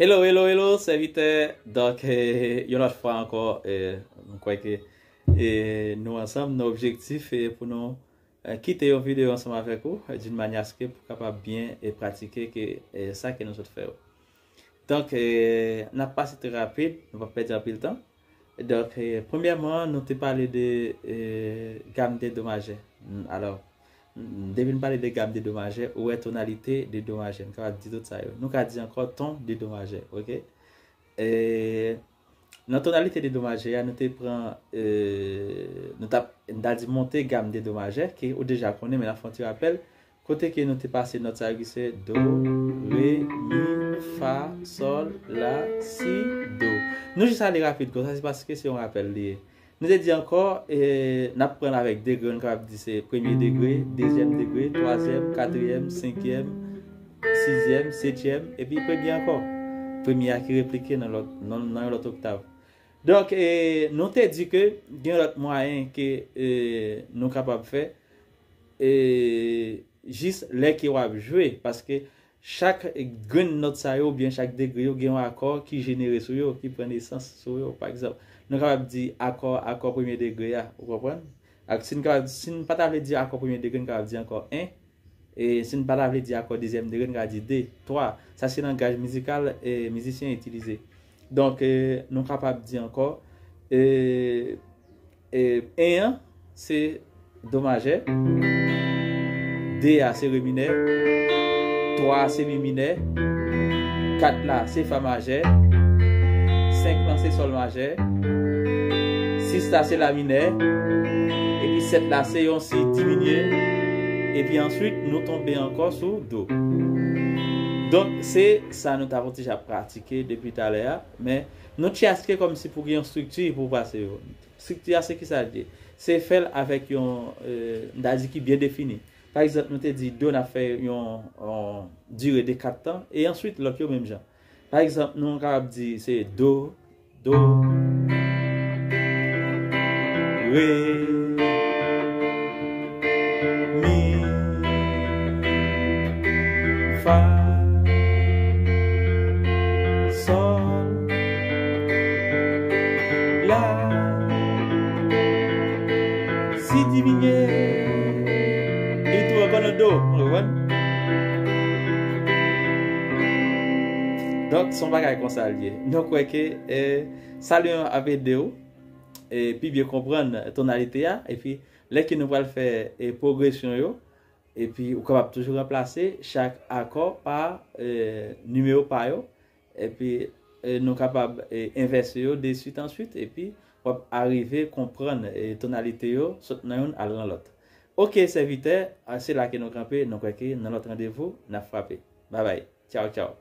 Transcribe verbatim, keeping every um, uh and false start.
Hello, hello, hello, sèvitè. Donk, eh, yon lòt fwa ankò, eh, m kwè ke, eh, nou ansanm, nan objektif, eh, pou nou, eh, kite yon videyo ansanm avèk ou, eh, d'une manière à ce que pou kapab byen, eh, pratike ke, eh, sa ke nou sot fè yo. Donk, eh, n ap pase trè rapid, nou p ap pèdi anpil tan. Donk, eh, premyèman, nou te pale de, eh, gam dedomajè. Mm, alò, mm, depi n pale de gam dedomajè, ou wè tonalite dedomajè. Nou kapab di tout sa yo. Nou ka di ankò ton dedomajè, oke? Eh, nan tonalite dedomajè a, nou te pran, eh, nou t ap, n ta di monte gam dedomajè, ke ou deja konnen, men n ap fè yon ti rapèl. Kote ke nou te pase nòt sa yo ki se do, re, mi, fa, sòl, la, si, do. Nou jis ale rapid konsa, se paske se yon rapèl li ye. Nou te di ankò, eh, n ap pran l avèk degre, nou kapab di se premye degre, dezyèm degre, twazyèm, katriyèm, senkyèm, sizyèm, setyèm, epi premye ankò. Premye a ki replike nan lòt, nan, nan yon lòt oktav. Donk, eh, nou te di ke gen lòt mwayen ke, eh, nou kapab fè, eh, jis lè ke w ap jwe, paske chak grenn nòt sa yo, oubyen chak degre yo, gen yon akò ki jenere sou yo, ki pran nesans sou yo. Pa egzanp, nou kapab di akò, akò premye degre a, ou konprann? Ak si n kapab, si n pa ta vle di akò premye degre, n kapab di ankò en, e si n pa ta vle di akò dezyèm degre, n ka di de, twa. Sa se langaj mizikal, e, mizisyen itilize. Donk, e, nou kapab di ankò, e, e, en an, se do majè. De a, se re minè. Twa a, se mi minè. Kat la, se fa majè. Senk lan, se sòl majè. Sis la, se la minè. Epi sèt la, se yon si diminye. Epi answit, nou tonbe ankò sou do. Donk, se sa nou t ap yon ti jan pratike depi talè a. Men, nou tchaske kòmsi pou gen yon estrikti pou pase yo. Estrikti a, se ki sa l ye? Se fè l avèk yon, eh, m ta di ki byen defini. Pa egzanp, nou te di do n ap fè yon, yon dire de kat tan, e answit lòt yo menm jan. Pa egzanp, nou kapab di se do, do, re, mi, fa, sòl, la, si diminye, e tou ankò nan do. Ou konprann? Donk, se yon bagay konsa l ye. Nou kwè ke, eh, sa li menm ap ede w, eh, pi byen konprann tonalite a, epi lè ke nou pral fè, eh, pwogresyon yo, epi ou kapab toujou ranplase chak akò pa, eh, nimewo pa yo, epi, eh, nou kapab, eh, envèse yo deswit answit, epi w ap arive konprann, eh, tonalite yo, sot nan youn al nan lòt. Oke, sèvitè, a, se la ke nou kanpe, nou kwè ke nan lòt randevou, n ap frape. Babay. Tchaw, tchaw.